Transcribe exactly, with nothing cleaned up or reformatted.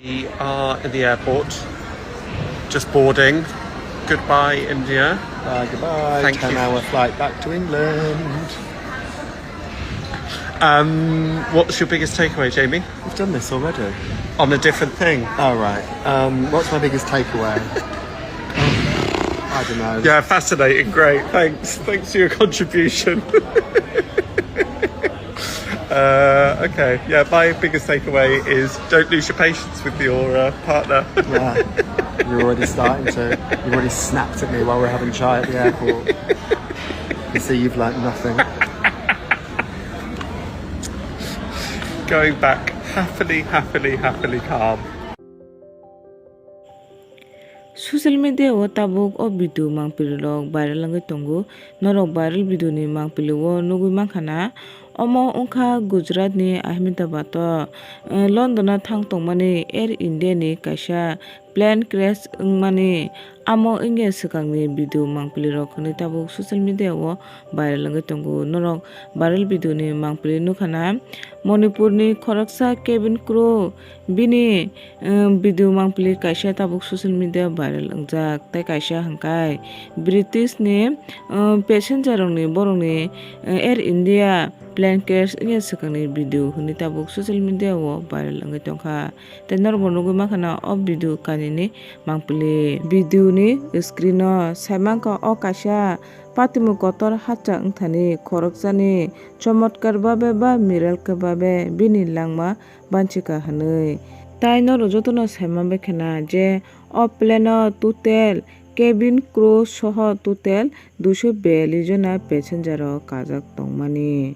We are in the airport, just boarding. Goodbye, India. Uh, goodbye. Thank you. Ten-hour flight back to England. Um, what's your biggest takeaway, Jamie? We've done this already. On a different thing. Oh, right. Um, what's my biggest takeaway? I don't know. Yeah, fascinating. Great. Thanks. Thanks for your contribution. Uh, okay. Yeah, my biggest takeaway is don't lose your patience with your uh, partner. Yeah. You're already starting to. You've already snapped at me while we're having chai at the airport. You see, you've learned nothing. Going back happily, happily, happily calm. Social media o tabuk o video mangpili rok viral wngwi tongo. Norok viral video ni mangpili o nugwi mankha na, omo wngkha Gujarat ni Ahmedabad o, eh, London o thang tongmani Air India ni kaisa plane crash wngmani, amo wngya swkangni video mangpili rok hwnwi tabuk social media o viral wngwi tongo. Norok viral video ni mangpili nukha na, Manipur ni khoroksa cabin crew bini, um, video mangpili kaisa tabuk social media viral wngjak, tei kaisa hwnkhai British ni, um, passenger rokni borokni, um, Air India plane crash wngya swkangni video hwnwi tabuk social media o viral wngwi tongkha. Tei norokbo nugwi mankha na o video kainwini mangpili. Video ni screen o sai mankha o kaisa patimu kotor hachak wngthani khoroksani chomotkar babe ba miracle babe bini langma banchika hwnwi. Tai norok jotono sai manbai khana je o plane o total cabin crew soho total duiso biyallis jona passenger rok kajak tongmani.